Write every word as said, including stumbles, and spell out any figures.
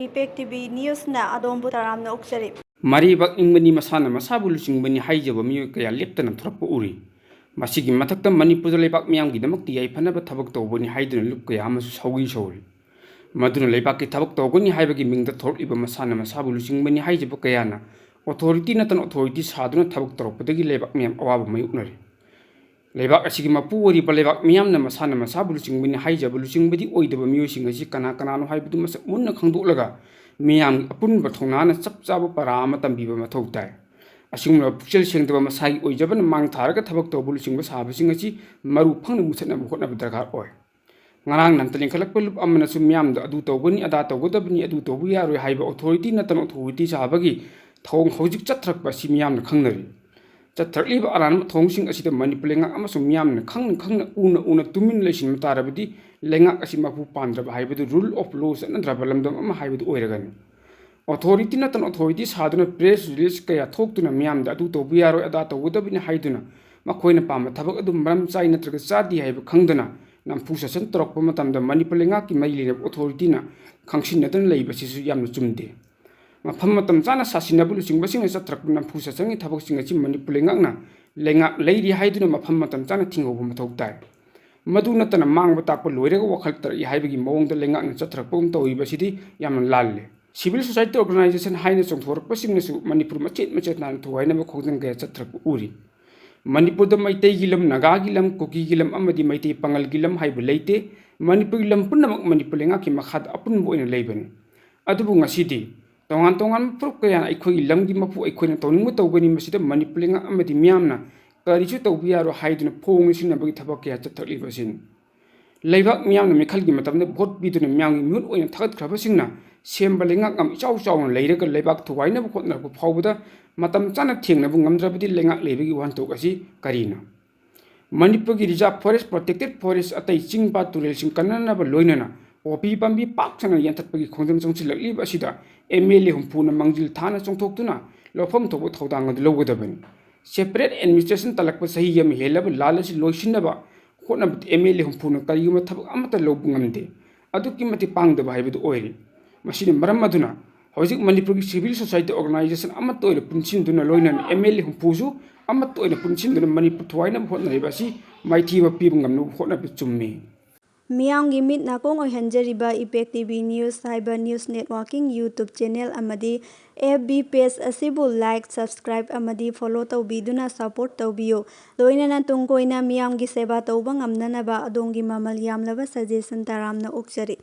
Impact T V ꯅ꯭ꯌꯨꯁꯅ ꯑꯗꯣꯝꯕꯨ ꯇꯔꯥꯝꯅ ꯑꯣꯛꯆꯔꯤ꯫ ꯃꯔꯩꯕꯥꯛ ꯅꯤꯡꯕꯅꯤ, ꯃꯁꯥꯅ ꯃꯁꯥꯕꯨ ꯂꯨꯆꯤꯡꯕꯅꯤ ꯍꯥꯏꯖꯕ ꯃꯤꯑꯣꯏ ꯀꯌꯥ ꯂꯦꯞꯇꯅ ꯊꯣꯔꯛꯄ ꯎꯔꯤ꯫ ꯃꯁꯤꯒꯤ ꯃꯊꯛꯇ ꯃꯅꯤꯄꯨꯔꯗ ꯂꯩꯕꯥꯛ ꯃꯤꯌꯥꯝꯒꯤꯗꯃꯛꯇ ꯌꯥꯏꯐꯅꯕ ꯊꯕꯛ ꯇꯧꯕꯅꯤ ꯍꯥꯏꯗꯨꯅ ꯂꯨꯞ ꯀꯌꯥ ꯑꯃꯁꯨ ꯁꯧꯒꯤ ꯁꯧꯔꯤ꯫ ꯃꯗꯨꯅ ꯂꯩꯕꯥꯛꯀꯤ ꯊꯕꯛ ꯇꯧꯒꯅꯤ ꯍꯥꯏꯕꯒꯤ ꯃꯤꯡꯗ ꯊꯣꯔꯛꯂꯤꯕ ꯃꯁꯥꯅ ꯃꯁꯥꯕꯨ ꯂꯨꯆꯤꯡꯕꯅꯤ ꯍꯥꯏꯖꯕ ꯀꯌꯥꯅ ꯑꯣꯊꯣꯔꯤꯇꯤ ꯅꯠꯇꯅ ꯑꯣꯊꯣꯔꯤꯇꯤ ꯁꯥꯗꯨꯅ ꯊꯕꯛ ꯇꯧꯔꯛꯄꯗꯒꯤ ꯂꯩꯕꯥꯛ ꯃꯤꯌꯥꯝ ꯑꯋꯥꯕ ꯃꯥꯌꯣꯛꯅꯔꯤ꯫ ꯂꯩꯕꯥꯛ ꯑꯁꯤꯒꯤ ꯃꯄꯨ ꯑꯣꯏꯔꯤꯕ ꯂꯩꯕꯥꯛ ꯃꯤꯌꯥꯝꯅ ꯃꯁꯥꯅ ꯃꯁꯥꯕꯨ ꯂꯨꯆꯤꯡꯕꯅꯤ ꯍꯥꯏꯖꯕ ꯂꯨꯆꯤꯡꯕꯗꯤ ꯑꯣꯏꯗꯕ ꯃꯤꯑꯣꯏꯁꯤꯡ ꯑꯁꯤ ꯀꯅꯥ ꯀꯅꯥꯅꯣ ꯍꯥꯏꯕꯗꯨ ꯃꯁꯛ ꯃꯨꯟꯅ ꯈꯪꯗꯣꯛꯂꯒ ꯃꯤꯌꯥꯝꯒꯤ ꯑꯄꯨꯟꯕ ꯊꯧꯅꯥꯅ ꯆꯞ ꯆꯥꯕ ꯄꯔꯥ ꯑꯃ ꯇꯝꯕꯤꯕ ꯃꯊꯧ ꯇꯥꯏ꯫ ꯑꯁꯤꯒꯨꯝꯂꯕ ꯄꯨꯛꯆꯦꯜ ꯁꯦꯡꯗꯕ, ꯃꯁꯥꯒꯤ ꯑꯣꯏꯖꯕꯅ ꯃꯥꯡ ꯊꯥꯔꯒ ꯊꯕꯛ ꯇꯧꯕ ꯂꯨꯆꯤꯡꯕ ꯁꯥꯕꯁꯤꯡ ꯑꯁꯤ ꯃꯔꯨ ꯐꯪꯅ ꯃꯨꯊꯠꯅꯕ ꯍꯣꯠꯅꯕ ꯗꯔꯀꯥꯔ ꯑꯣꯏ꯫ ꯉꯔꯥꯡ ꯅꯍꯥꯟꯇ ꯂꯤꯡꯈꯠꯂꯛꯄ ꯂꯨꯞ ꯑꯃꯅꯁꯨ ꯃꯤꯌꯥꯝꯗ ꯑꯗꯨ ꯇꯧꯒꯅꯤ, ꯑꯗꯥ ꯇꯧꯒꯗꯕꯅꯤ, ꯑꯗꯨ ꯇꯧꯕ ꯌꯥꯔꯣꯏ ꯍꯥꯏꯕ ꯑꯣꯊꯣꯔꯤꯇꯤ ꯅꯠꯇꯅ ꯑꯣꯊꯣꯔꯤꯇꯤ ꯁꯥꯕꯒꯤ ꯊꯧꯑꯣꯡ ꯍꯧꯖꯤꯛ ꯆꯠꯊꯔꯛꯄ ꯑꯁꯤ ꯃꯤꯌꯥꯝꯅ ꯈꯪꯅꯔꯤ꯫ ꯆꯠꯊꯔꯛꯂꯤꯕ ꯑꯔꯥꯟꯕ ꯊꯧꯑꯣꯡꯁꯤꯡ ꯑꯁꯤꯗ ꯃꯅꯤꯄꯨꯔ ꯂꯩꯉꯥꯛ ꯑꯃꯁꯨꯡ ꯃꯤꯌꯥꯝꯅ ꯈꯪꯅ ꯈꯪꯅ, ꯎꯅ ꯎꯅ ꯇꯨꯃꯤꯟꯅ ꯂꯩꯁꯤꯟꯕ ꯇꯥꯔꯕꯗꯤ ꯂꯩꯉꯥꯛ ꯑꯁꯤ ꯃꯄꯨ ꯄꯥꯟꯗ꯭ꯔꯕ ꯍꯥꯏꯕꯗꯨ, rule of law ꯆꯠꯅꯗ꯭ꯔꯕ ꯂꯝꯗꯝ ꯑꯃ ꯍꯥꯏꯕꯗꯨ ꯑꯣꯏꯔꯒꯅꯤ꯫ ꯑꯣꯊꯣꯔꯤꯇꯤ ꯅꯠꯇꯅ ꯑꯣꯊꯣꯔꯤꯇꯤ ꯁꯥꯗꯨꯅ press release ꯀꯌꯥ ꯊꯣꯛꯇꯨꯅ ꯃꯤꯌꯥꯝꯗ ꯑꯗꯨ ꯇꯧꯕ ꯌꯥꯔꯣꯏ, ꯑꯗꯥ ꯇꯧꯒꯗꯕꯅꯤ ꯍꯥꯏꯗꯨꯅ ꯃꯈꯣꯏꯅ ꯄꯥꯝꯕ ꯊꯕꯛ ꯑꯗꯨ ꯃꯔꯝ ꯆꯥꯏ ꯅꯠꯇ꯭ꯔꯒ ꯆꯥꯗꯦ ꯍꯥꯏꯕ ꯈꯪꯗꯅ ꯅꯝꯐꯨ ꯁꯥꯁꯟ ꯇꯧꯔꯛꯄ ꯃꯇꯝꯗ ꯃꯅꯤꯄꯨꯔ ꯂꯩꯉꯥꯛꯀꯤ ꯃꯔꯤ ꯂꯩꯅꯕ ꯑꯣꯊꯣꯔꯤꯇꯤꯅ ꯈꯪꯁꯤꯟꯅꯗꯨꯅ ꯂꯩꯕꯁꯤꯁꯨ ꯌꯥꯝꯅ ꯆꯨꯝꯗꯦ꯫ ꯃꯐꯝ ꯃꯇꯝ ꯆꯥꯅ ꯁꯥꯁꯤꯟꯅꯕ ꯂꯨꯆꯤꯡꯕꯁꯤꯡꯅ ꯆꯠꯊꯔꯛꯄ ꯅꯝꯐꯨ ꯁꯥꯁꯟꯒꯤ ꯊꯕꯛꯁꯤꯡ ꯑꯁꯤ ꯃꯅꯤꯄꯨꯔ ꯂꯩꯉꯥꯛꯅ ꯂꯩꯉꯥꯛ ꯂꯩꯔꯤ ꯍꯥꯏꯗꯨꯅ ꯃꯐꯝ ꯃꯇꯝ ꯆꯥꯅ ꯊꯤꯡꯍꯧꯕ ꯃꯊꯧ ꯇꯥꯏ꯫ ꯃꯗꯨ ꯅꯠꯇꯅ ꯃꯥꯡꯕ ꯇꯥꯛꯄ ꯂꯣꯏꯔꯒ ꯋꯥꯈꯜ ꯇꯥꯔꯛꯏ ꯍꯥꯏꯕꯒꯤ ꯃꯑꯣꯡꯗ ꯂꯩꯉꯥꯛꯅ ꯆꯠꯊꯔꯛꯄꯒꯨꯝ ꯇꯧꯔꯤꯕꯁꯤꯗꯤ ꯌꯥꯝꯅ ꯂꯥꯜꯂꯦ꯫ Civil society organisation ꯍꯥꯏꯅ ꯆꯣꯡꯊꯣꯔꯛꯄꯁꯤꯡꯅꯁꯨ ꯃꯅꯤꯄꯨꯔ ꯃꯆꯦꯠ ꯃꯆꯦꯠ ꯅꯥꯏꯅ ꯊꯨꯒꯥꯏꯅꯕ ꯈꯣꯡꯖꯪ ꯀꯌꯥ ꯆꯠꯊꯔꯛꯄ ꯎꯔꯤ꯫ ꯃꯅꯤꯄꯨꯔꯗ ꯃꯩꯇꯩꯒꯤ ꯂꯝ, ꯅꯥꯒꯥꯒꯤ ꯂꯝ, ꯀꯨꯀꯤꯒꯤ ꯂꯝ ꯑꯃꯗꯤ ꯃꯩꯇꯩ ꯄꯥꯉꯜꯒꯤ ꯂꯝ ꯍꯥꯏꯕ ꯂꯩꯇꯦ꯫ ꯃꯅꯤꯄꯨꯔꯒꯤ ꯂꯝ ꯄꯨꯝꯅꯃꯛ ꯃꯅꯤꯄꯨꯔ ꯂꯩꯉꯥꯛꯀꯤ ꯃꯈꯥꯗ ꯑꯄꯨꯟꯕ ꯑꯣꯏꯅ ꯂꯩꯕꯅꯤ꯫ ꯑꯗꯨꯕꯨ ꯉꯁꯤꯗꯤ ꯇꯣꯉꯥꯟ ꯇꯣꯉꯥꯟꯕ ꯐꯨꯔꯨꯞ ꯀꯌꯥꯅ ꯑꯩꯈꯣꯏꯒꯤ ꯂꯝꯒꯤ ꯃꯄꯨ ꯑꯩꯈꯣꯏꯅ ꯇꯧꯅꯤꯡꯕ ꯇꯧꯒꯅꯤ, ꯃꯁꯤꯗ ꯃꯅꯤꯄꯨꯔ ꯂꯩꯉꯥꯛ ꯑꯃꯗꯤ ꯃꯤꯌꯥꯝꯅ ꯀꯔꯤꯁꯨ ꯇꯧꯕ ꯌꯥꯔꯣꯏ ꯍꯥꯏꯗꯨꯅ ꯐꯣꯡꯅ ꯁꯤꯡꯅꯕꯒꯤ ꯊꯕꯛ ꯀꯌꯥ ꯆꯠꯊꯔꯛꯂꯤꯕ ꯑꯁꯤꯅꯤ꯫ ꯂꯩꯕꯥꯛ ꯃꯤꯌꯥꯝꯅ ꯃꯤꯈꯜꯒꯤ ꯃꯇꯝꯗ ꯚꯣꯠ ꯄꯤꯗꯨꯅ ꯃꯤꯌꯥꯝꯒꯤ ꯃꯤꯍꯨꯠ ꯑꯣꯏꯅ ꯊꯥꯒꯠꯈ꯭ꯔꯕꯁꯤꯡꯅ ꯁꯦꯝꯕ ꯂꯩꯉꯥꯛ ꯑꯃ ꯏꯆꯥꯎ ꯆꯥꯎꯅ ꯂꯩꯔꯒ ꯂꯩꯕꯥꯛ ꯊꯨꯒꯥꯏꯅꯕ ꯍꯣꯠꯅꯔꯛꯄ ꯐꯥꯎꯕꯗ ꯃꯇꯝ ꯆꯥꯅ ꯊꯦꯡꯅꯕ ꯉꯝꯗ꯭ꯔꯕꯗꯤ ꯂꯩꯉꯥꯛ ꯂꯩꯕꯒꯤ ꯋꯥꯍꯟꯊꯣꯛ ꯑꯁꯤ ꯀꯔꯤꯅꯣ? ꯃꯅꯤꯄꯨꯔꯒꯤ reserve forest, protected forest, ꯑꯇꯩ ꯆꯤꯡ ꯄꯥꯠ ꯇꯨꯔꯦꯜꯁꯤꯡ ꯀꯟꯅꯅꯕ ꯂꯣꯏꯅꯅ ꯄꯣꯄꯤ ꯄꯥꯝꯕꯤ ꯄꯥꯛ ꯁꯟꯅ ꯌꯥꯟꯊꯠꯄꯒꯤ ꯈꯣꯡꯖꯪ ꯆꯪꯁꯤꯜꯂꯛꯂꯤꯕ ꯑꯁꯤꯗ MLA ꯍꯨꯝꯐꯨꯅ ꯃꯥꯡꯖꯤꯜ ꯊꯥꯅ ꯆꯣꯡꯊꯣꯛꯇꯨꯅ ꯂꯧꯐꯝ ꯊꯣꯛꯄ ꯊꯧꯗꯥꯡ ꯑꯗꯨ ꯂꯧꯒꯗꯕꯅꯤ꯫ Separate administration ꯇꯥꯜꯂꯛꯄ ꯆꯍꯤ ꯑꯃ ꯍꯦꯜꯂꯕ ꯂꯥꯜ ꯑꯁꯤ ꯂꯣꯏꯁꯤꯟꯅꯕ ꯍꯣꯠꯅꯕꯗ MLA ꯍꯨꯝꯐꯨꯅ ꯀꯔꯤꯒꯨꯝꯕ ꯊꯕꯛ ꯑꯃꯠꯇ ꯂꯧꯕ ꯉꯝꯗꯦ꯫ ꯑꯗꯨꯛꯀꯤ ꯃꯇꯤꯛ ꯄꯥꯡꯗꯕ ꯍꯥꯏꯕꯗꯨ ꯑꯣꯏꯔꯦ꯫ ꯃꯁꯤꯅ ꯃꯔꯝ ꯑꯗꯨꯅ ꯍꯧꯖꯤꯛ ꯃꯅꯤꯄꯨꯔꯒꯤ civil society organization ꯑꯃꯠꯇ ꯑꯣꯏꯅ ꯄꯨꯟꯁꯤꯟꯗꯨꯅ, ꯂꯣꯏꯅꯅ M L A ꯍꯨꯝꯐꯨꯁꯨ ꯑꯃꯠꯇ ꯑꯣꯏꯅ ꯄꯨꯟꯁꯤꯟꯗꯨꯅ ꯃꯅꯤꯄꯨꯔ ꯊꯨꯒꯥꯏꯅꯕ ꯍꯣꯠꯅꯔꯤꯕ ꯑꯁꯤ ꯃꯥꯏꯊꯤꯕ ꯄꯤꯕ ꯉꯝꯅꯕ ꯍꯣꯠꯅꯕ ꯆꯨꯝꯃꯤ꯫ ꯃꯤꯌꯥꯝꯒꯤ ꯃꯤꯠ ꯅꯥꯀꯣꯡ ꯑꯣꯏꯍꯟꯖꯔꯤꯕ Impact T V News ꯍꯥꯏꯕ news networking YouTube channel ꯑꯃꯗꯤ F B page ꯑꯁꯤꯕꯨ like, subscribe ꯑꯃꯗꯤ follow ꯇꯧꯕꯤꯗꯨꯅ support ꯇꯧꯕꯤꯌꯨ꯫ ꯂꯣꯏꯅꯅ ꯇꯨꯡ ꯀꯣꯏꯅ ꯃꯤꯌꯥꯝꯒꯤ ꯁꯦꯕꯥ ꯇꯧꯕ ꯉꯝꯅꯅꯕ ꯑꯗꯣꯝꯒꯤ ꯃꯃꯜ ꯌꯥꯝꯂꯕ suggestion ꯇꯔꯥꯝꯅ ꯑꯣꯛꯆꯔꯤ꯫